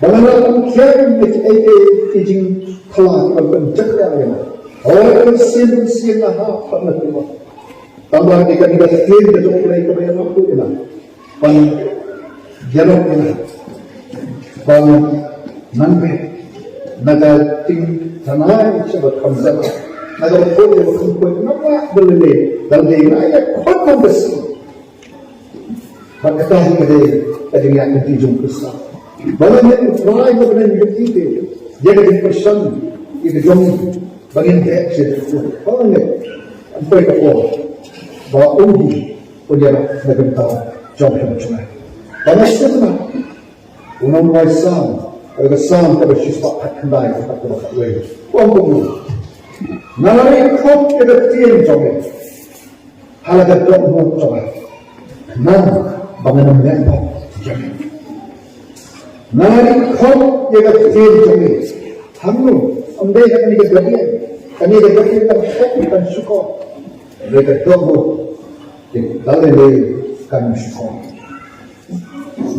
ba nga lah ban kren ïa kiei kiei ki jingkhlad ban pynjah ïa nga. Hooid, sien sien nga hap ban leh kumno? Tangba ïa kane ka ktien ka jong U Blei kaba ïalap ïa nga ban ïalap ïa nga ban nang beh na ka jingthanai sha ka kham jam, na ka bakhuid ïa ka kham khuid, na ka ba lei lei, da lei nga ïa khuid ban da sien. Bad kata hi ka dei ka jingïaid lynti jong u Khristan. Ba ngin ïathuh ïa ka bneng jong u Trai, ïa ka jingkyrshan ïa ka jong u, ba ngin beh sha u Trai. Ba ngin ym poi ka por ba u hi u ïarap na ka bynta jong phi bad jong nga. Ba ngin sngewthuh, u nongrwai Salm, ka Salm kaba shispah khatkhyndai, ka dkhot kaba khatwei, u ong kumno: Nga la ri khop ïa ka ktien jong me ha la ka dohnud jong nga, khnang ba ngan ym leh pop ïa me. Nga la ri khop ïa ka ktien jong me. Hangno? Ym dei ha kane ka dohnud, kane ka dohnud kan khop kan shukor. Hynrei ka dohnud, da lei lei kan shukor.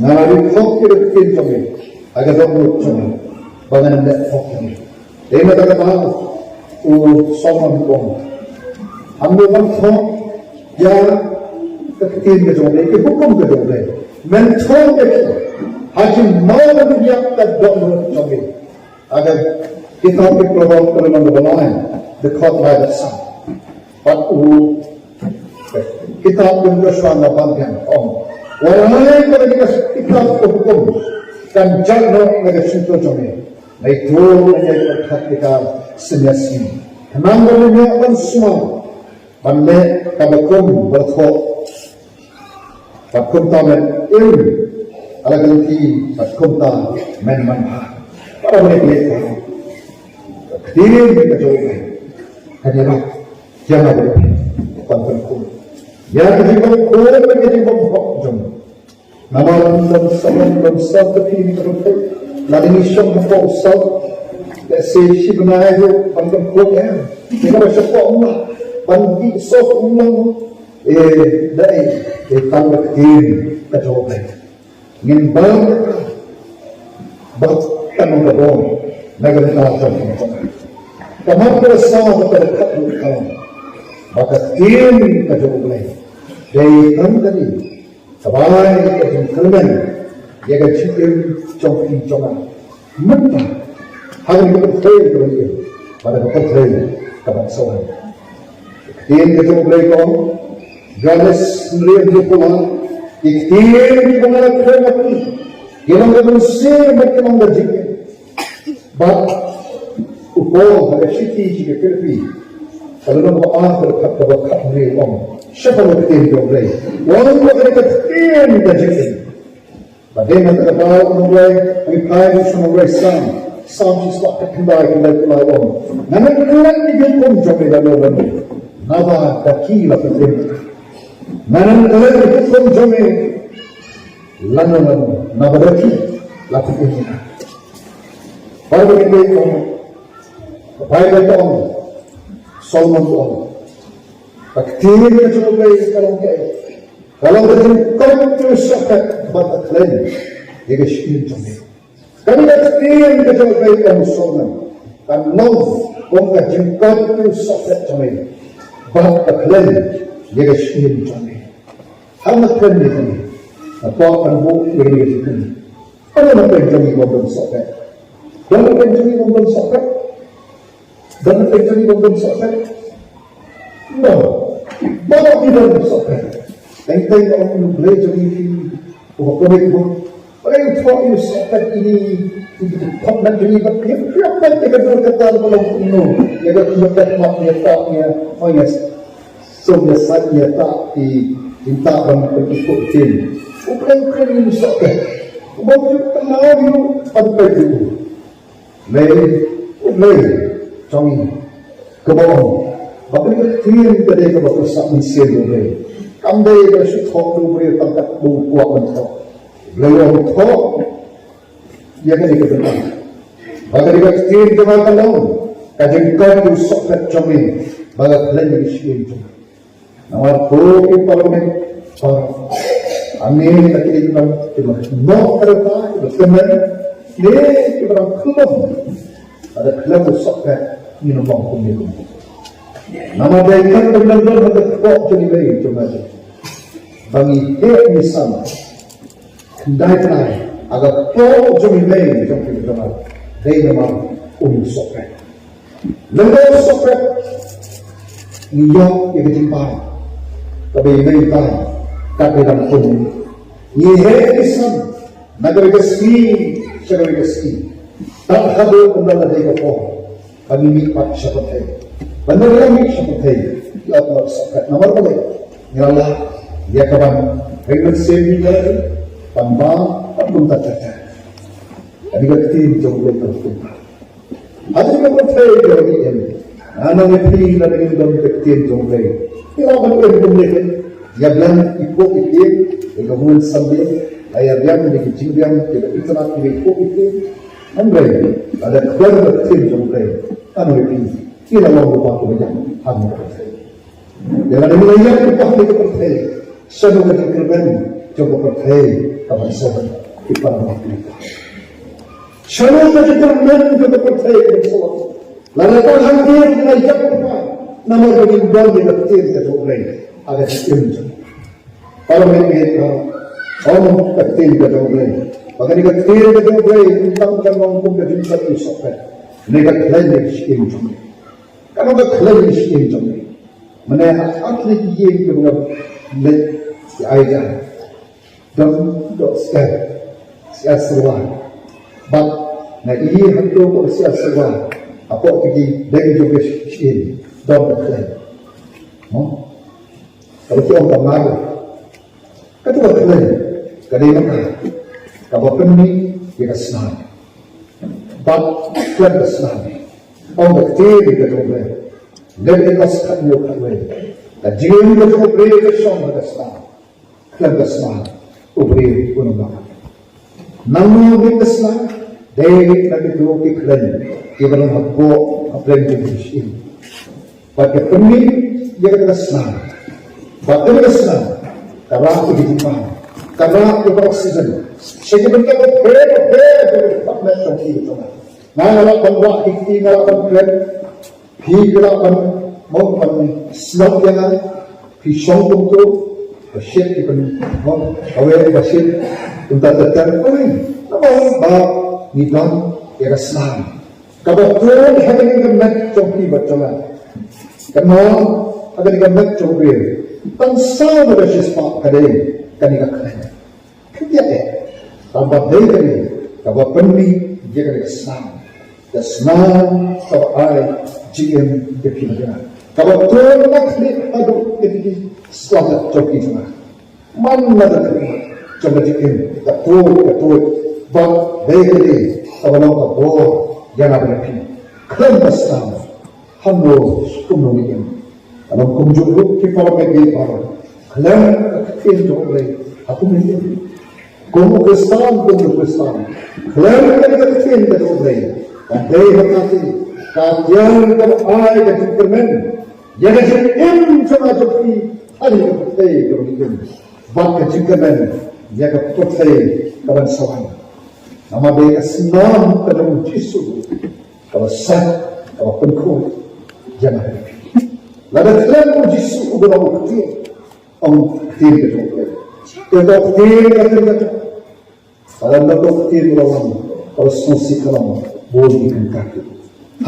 Nga la ri khop ïa ka ktien jong me ha ka dohnud jong me, ba ngan ym leh pop ïa me. Dei na kata ka daw u Solomon u ong, hangno ban thoh ïa ka ktien ka jong U Blei, ki hukum ka jong U Blei? Men thoh ïa ki ha ki maw bad ïa ka dohnud jong me. Ha ka kitab ki Proverb ka lynnong kaba lai, dkhot lai bad san. Bad u kitab Jingkyrkhu Nabam ka ong, wat la ïa kane ka kitab ka hukum kan jah noh na ka shyntur jong me, naduh mynne haduh ka synñia sngi, khnang ba men ïoh ban sumar ban leh kaba kum ba la thoh. Bad kumta men im ha la ka lynti, bad kumta men manbha. Para bangeit, ka ktien ka jong U Blei kan ïarap ïa nga bad ïa phi ban pynkhuid ïa ka jingbymkhuid bad ka jingbymhok jong u. Namar ym don sawdong, ym don sawdong, phi, ngi ka ruh, lada ngi shong hapoh u sawdong, lehse shi bnai ruh ban pynkhuid em, ngi kaba shapoh ym lah ban dih soh, ym long. Eh, dei, dei tang ka ktien ka jong U Blei. Ngin bam ïa ka, Bad ka nong ka bom na ka bynta jong ka jong ka. Ka mat ka rasa bad ka dkhot ruh ka long ba ka ktien ka jong U Blei dei tang ka dei kaba ai ka jingkyrmen ïa ka jingim jong phi jong nga mynta ha kane ka pyrthei kaba ïa bad ka pyrthei kaba sa wan. Ktien ka jong U Blei ka ong, Johannes hynriew hynñiew phew lai, ki ktien kiba nga la kren ha phi ki long ka mynsiem bad ki long ka jingim. Bad u Paul ha ka shithi sha ki Philippi ka lynnong ba ar ka dkhot kaba khathynriew u ong shaphang ka ktien jong U Blei, u ong ba ka ktien ka jingim. Ba dei na kata ka daw U Blei, U Blei, U Blei, Sam, Sam shispah khatkhyndai, khyndai phew lai u ong, ngan klet ïa ki hukum jong me lano lano, naba da ki la pynïeng. Ngan klet ïa ki hukum jong me lano lano, naba da ki la pynïeng. Baibl ka ong, Baibl ka ong, Solomon ka ong, ka ktien ka jong U Blei ka long kaei? Ka long ka jingkoit ïa u sohpet bad ka khlaiñ ïa ka shyieng jong me. Kane ka ktien ka jong U Blei, ong Solomon, kan long kum ka jingkoit ïa u sohpet jong me bad ka khlaiñ ïa ka shyieng jong me. Haba kren ïa kane, nga kwah ban buh ïa kane ka jingkylli. Ano na pdeng jong ngi bym don sohpet? Don na pdeng jong ngi bym don sohpet? Don na pdeng jong ngi bym don sohpet? Don. Baroh ngi don sohpet. Teng teng ba U Blei jong ngi uba kongsan, ba u thoh ïa u sohpet ine, ine ki khop na jong ngi ba ki pyrkhat ïa ka dur ka tal ba long kumno, ïa ka khop ka khmat ïa ta ïa, oh yes. Sum ïa sait ïa ta i, i ta ban pynikup ktien. U Blei u kren ïa u sohpet. Uba u kynmaw ïa u ban peit ïa u. Blei, U Blei jong ngi, kaba ong ba kane ka ktien ka dei kaba pyrshah mynsiem U Blei. Kam dei ba shu thoh da u briew tang kat ba u kwah ban thoh. U Blei u ong thoh ïa kane ka bynta ba kane ka ktien jong nga ka long ka jingkoit ïa u sohpet jong me bad ka khlaiñ ïa ka shyieng jong me. Namar ko ki paralok, para, hangne ki dei ki nong kiba noh ka rta, kiba tymmen, ne kiba dang khlem, lada khlem u sohpet ngin ym long kumne kumne. Namar dei ka kyrdan jong ka kpoh jong i Blei jong nga jong, ba ngi heh ngi san. Khyndai khyndai, ha ka kpoh jong i Blei jong phi jong nga, dei namar u sohpet. Lada u sohpet, ngi ïoh ïa ka jingbai kaba i Blei i ban, kaba i dang pun. Ngi heh ngi san na kawei ka sngi sha kawei ka sngi. Tang haduh ynda la dei ka por ba ngin mih pat sha pyrthei. Ba ngin mih sha pyrthei, ïa u sohpet namar balei? Ngi la lah ïa ka ban ring mynsiem ïa ka ban bam, ban kumta ter ter. Kane ka ktien jong U Blei ka kumta. Hadien ka pyrthei ka ba ngi im, nga nang ïa phi lada ngim don ka ktien jong U Blei, ngi lah ban im kumne. Ïa biang i kpoh i ktien ïa ka bun samli, la ïa biang ïa ka jingbiang ïa ka internet ïa ka kpoh i ktien. Hynrei lada khlem ka ktien jong U Blei, nga nang ïa phi, ngi la long lypa kaba ïap ha kane ka pyrthei. Ïa lada ngi la ïap lypa ha kane ka pyrthei, shano ka jingkyrmen jong ka pyrthei ka ban sa wan, ki para bangeit? Shano ka jingkyrmen jong ka pyrthei ka ban sa wan? Lada tang hangtei ngi la ïap lypa namar ba ngim don ïa ka ktien ka jong U Blei ha ka jingim jong ngi. Para bangeit, ong ka ktien ka jong U Blei ba kane ka ktien ka jong U Blei ym tang kan long kum ka jingkoit ïa u sohpet, ne ka khlaiñ ïa ka shyieng jong ngi. Ka long ka khlaiñ ïa ka shyieng jong ngi. Mynne ha artylli ki ïing kiba nga leit ki ai jaiñ, don doh syiar, syiar syrwa. Bad nga ïohi hato ba ka syiar syrwa hapoh ki dieng jong ka shyieng don ka khlaiñ. Mo? Kaba ki ong ka marble. Kato ka khlaiñ ka dei kata kaba pynmih ïa ka snam. Bad khlem ka snam, ong ka ktien ka jong U Blei, Lebitikos khathynñiew khatwei, ka jingim ka jong U Blei ka shong ha ka snam. Khlem ka snam U Blei un ym lah. Nangno mih ka snam? Dei na kito ki khlaiñ kiba don hapoh, hapoh ka shyieng. Bad ka pynmih ïa kata ka snam. Bad kata ka snam ka rah ïa ka jingpang. Ka rah ïa ka oxygen sha ki bynta bapher bapher jong ki department jong ki jong nga. Nga lah ban rah ïa ki, nga lah ban kren, phi ki lah ban, mo, ban snoh ïa nga. Phi shong kumto, ba shit ki pyn, mo, kawei ba shit, kumta ter ter, kawei. Namar ba ngi don ïa ka snam kaba tun ha kane ka met jong phi bad jong nga. Kynmaw, ha kane ka met jong phi, tang saw na ka shispah ka dei kane ka khlaiñ. Khyndiat eh, tang ba dei kane kaba pynmih ïa kane ka snam. Ka snam kaba ai jingim ïa phi bad ïa nga, kaba tun na khlieh haduh ïa ki slap jong phi jong nga. Man la ka khlieh jong ka jingim ka tuid ka tuid, bad dei kane kaba long ka bor ïa nga bad ïa phi. Khlem ka snam, hangno kumno ngin im? Ka long kumjuh ruh ki para bangeit baroh, khlem ka ktien jong U Blei, ha kumno ngin im? Kum u Khristan, kum u Khristan, khlem ka ktien ka jong U Blei, ka dei ha kata ka tiar kaba ai ka jingkyrmen ïa ka jingim jong nga jong phi ha kane ka pyrthei kaba ngi im, bad ka jingkyrmen ïa ka pyrthei kaban sa wan. Namar dei ka snam ka jong U Jisu kaba sah, kaba pynkhuid ïa nga. Lada khlem U Jisu uba long u ktien, ong ktien ka jong U Blei, ka ktien ka jong U Blei. Lada ka ktien ka long, kaba sngewsih ka long, bun ki kyntat.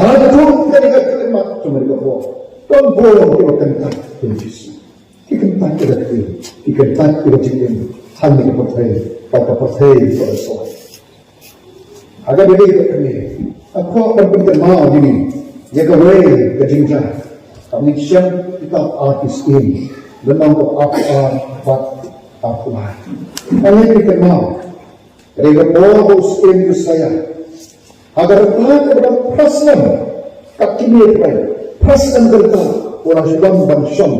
Haduh kane ka khyllipmat jong kane ka bor, don bun kiba kyntat ïa U Jisu. Ki kyntat ïa ka ktien, ki kyntat ïa ka jingim, hangne ka pyrthei, bad ka pyrthei kaba sa wan. Ha kaba ïadei bad kane, nga kwah ban pynkynmaw ïa ngi ïa kawei ka jingjia kaba ngi shem ha kitab Ar Syiem, lynnong kaba arphew ar bad arphew lai. Nga ngeit phi kynmaw, ka dei ka por ba u syiem Josaïa, ha ka rta kaba phra snem, ka kmie, phra snem ka rta, u la shu don ban shong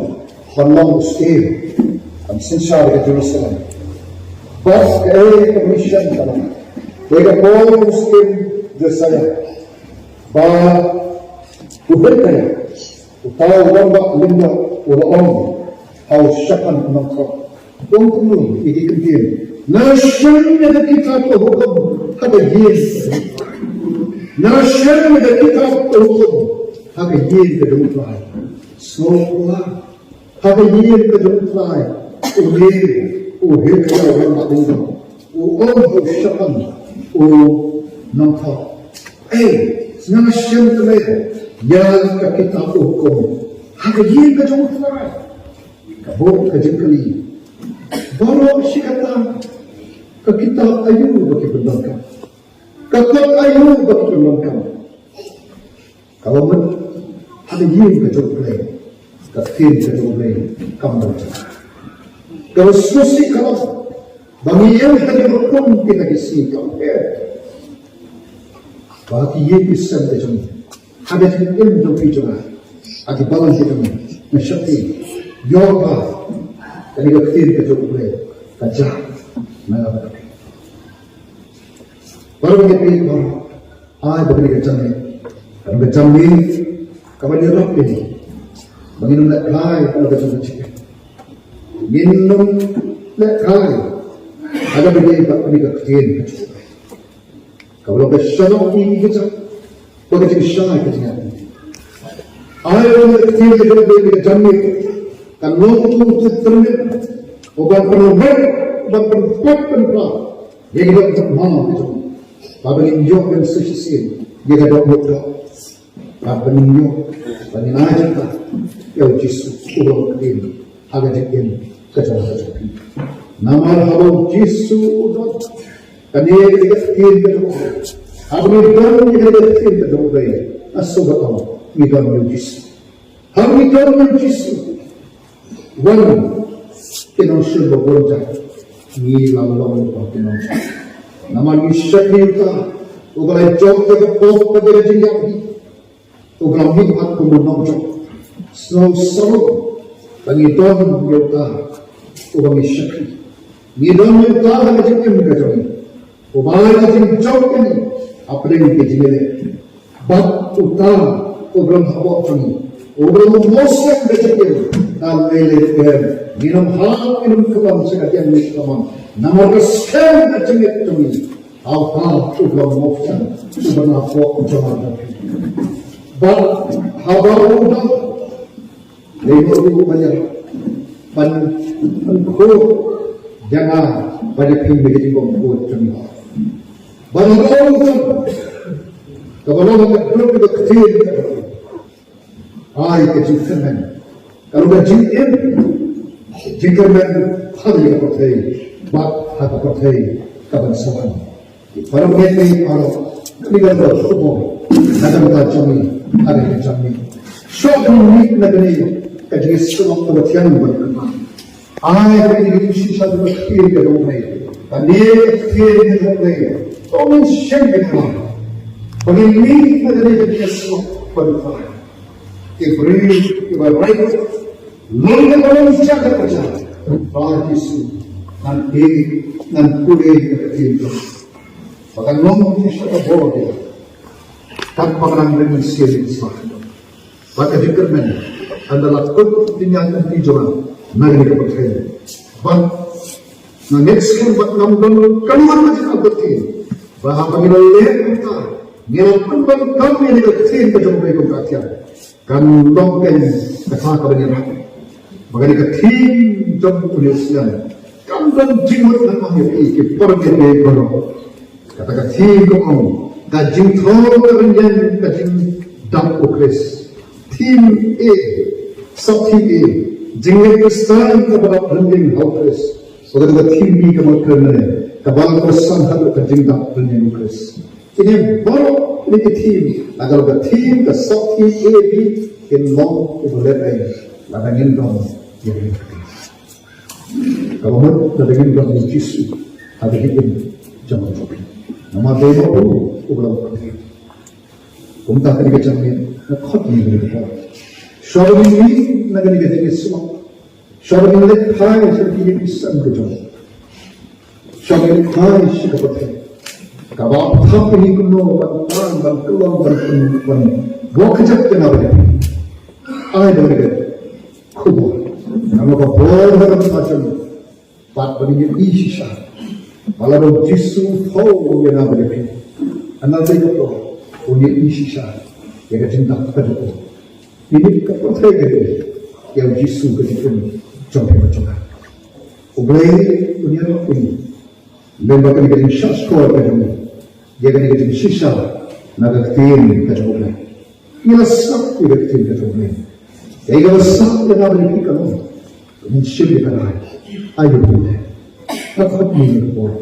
ban long u syiem, ban synshar ïa ka Jerusalem. Bad kaei kaba ngi shem ka long, dei ka por u syiem Josaïa, ba u Hilkiah, uta u rangbah lyngdoh, u la ong ha u Shaphan u nongthoh, u ong kumno ïa ki kyntien: Nga shem ïa ka kitab ka hukum ha ka ïing ka jong U Trai. Nga shem ïa ka kitab ka hukum ha ka ïing ka jong U Trai. Sngew pura, ha ka ïing ka jong U Trai, une u Hilkiah u rangbah lyngdoh u ong ha u Shaphan u nongthoh, ei, nga shem te ïa ka kitab ka hukum ha ka ïing ka jong U Trai. Ka bud ka jingkylli, baroh shi katta ka kitab aïu ba ki pyndonkam? Ka kot aïu ba ki pyndonkam? Kaba mut, ha ka ïing ka jong U Blei, ka ktien ka jong U Blei kam don jaka. Kaba sngewsih ka long ba ngi ïeng ha ki rukom ki na ki sngi, kam eh, ba ha ki ïing ki sem ka jong ngi, ha ka jingim jong phi jong nga, ha ki balang ki jong ngi, ngi shakri, ïoh ba kane ka ktien ka jong U Blei ka jah na nga bad phi. Baroh ngi phi baroh, ai ba kane ka jingim, kane ka jingim kaba ïarap ïa ngi ba ngin ym lehkai ha ka jong ka jingim. Ngin ym lehkai ha kaba ïadei bad kane ka ktien ka jong U Blei, kaba long ka shalok ïa ngi ka jong, bad ka jingshai ka jingïaid. Ai ba kane ka ktien ka jong U Blei, kane ka jingim, kan long utu u tyrmit uban pynrem, uban pynpait pynpra ïa ki dohnud, ma, ki jong, ba ngin ïoh ban sa shisien ïa ka dohnud doh. Ba ngin ïoh, ba ngin ai jingthoh ïa U Jisu uba long ka ktien ha ka jingim ka jong nga ka jong phi. Namar haba U Jisu u don, kane ka dei ka ktien ka jong U Blei. Haba ngi don ïa ka ktien ka jong U Blei, nga sngewbha ba ngi don ïa U Jisu. Haba ngi don ïa U Jisu, wan ki nongshun babun jait, ngi la long ruh ki nongshun. Namar ngi shakri ïa uta uba la jop ïa ka pop bad ïa ka jingïap hi, uba la mihpat kum u nongjop. Sngewsarong ba ngi don ïa uta uba ngi shakri. Ngi don ïa uta ha ka jingim ka jong ngi, uba ai ka jingjop ïa ngi hapdeng ka jingïaleh. Bad uta uba long hapoh jong ngi, uba long u mawsiang ka jingim, ka lei lei ruh em, Ngin ym hap, ngin ym khlem sha ka diang ne ka man. Namar ka skhem ka jingngeit jong ngi ha U Trai uba long Mawsiang, uba na pok jong ngi. Bad haba u don, dei u u ban ïa ban pynkhuid ïa nga, ban ïa phi ha ka jingkhuid jong ngi. Bad haba u don, kaba long ka dei ka ktien, ai ka jingkyrmen, ka long ka jingim, jingkyrmen ha kane ka pyrthei bad ha ka pyrthei kaban sa wan. Para bangeit, para, kane ka dei ka khubor na ka bynta jong ngi, ha ka bynta jong ngi. Shuwa ban mih na kane ka jingsngewthuh kaba thiang bad kaba ai ka jingshisha ka ktien ka jong U Blei. Kane ka ktien ka jong U Blei, to ngin shim ïa ka, ba ngin mih na kane ka jingsngewthuh kaba thiang. Ki briew kiba rai, long kiba long sha ka kjat, ba Jisu, ngan pule, ngan pule ïa ka ktien jong U Blei. Ba kan long shisha ka bor ïa nga, katba ka dang ring mynsiem shisha. Bad ka jingkyrmen, ynda la kut jingïaid lynti jong nga na kane ka pyrthei. Bad nga ngeit skhem bad ngam don kano kano ka jingapyrkhat ba haba ngi la leh kumta, ngi la pynbna ïa kane ka ktien ka jong U Blei kum ka ktien, kan long kein kata kaba ngi ïarap ba kane ka ktien jong U Blei kan long jingmut na ka bynta ki para bangeit baroh. Kata ka theme ka ong, ka jingthoh ka rynïeng ka jingdap U Khrist. Theme A, sub theme A, jingngeit Khristan kaba dap rynïeng ha U Khrist. Bad kata ka theme B ka mut kren ne, kaba la kyrsan haduh ka jingdap rynïeng U Khrist. Kine baroh kine ki theme, la ka theme, ka sub theme A, B, kin long kiba leh ei lada ngin don ïa kine. Kaba mut lada ngin don ïa U Jisu ha ka jingim jong ngi. Namar dei ma u uba long u kynthei. Kumta kane ka jingmut nga khot ïa ngi kane ka por. Shuwa ba ngin mih na kane ka jingïaseng, shuwa ba ngin leit phai sha ka jingïaseng ka jong ngi, shuwa ba ngin leit phai sha ka pyrthei kaba ap thap ïa ngi kumno ban pan, ban kyllon, ban pyn, ban buh kjat ïa nga bad ïa phi. Ai ba ngin leit khubor. Namar ka bor ka dang sah jong ngi. Bad ba ngin ïohi shisha ba lada U Jisu u thew ïa nga bad ïa phi, ynda dei ka por un ïohi shisha ïa ka jingdap ka jong u. Ïa ka pyrthei ka dei ïa U Jisu ka jingim jong phi bad jong nga. U Blei un ïarap ïa ngi. Lem bad kane ka jingshah shkor ka jong ngi ïa kane ka jingshisha na ka ktien ka jong U Blei. Ngi la sngap ïa ka ktien ka jong U Blei. Ïa ka la sngap ïa nga bad ïa phi ka long, ngin shim ïa ka rai. Ai U Blei, nga khot ïa ngi ka por.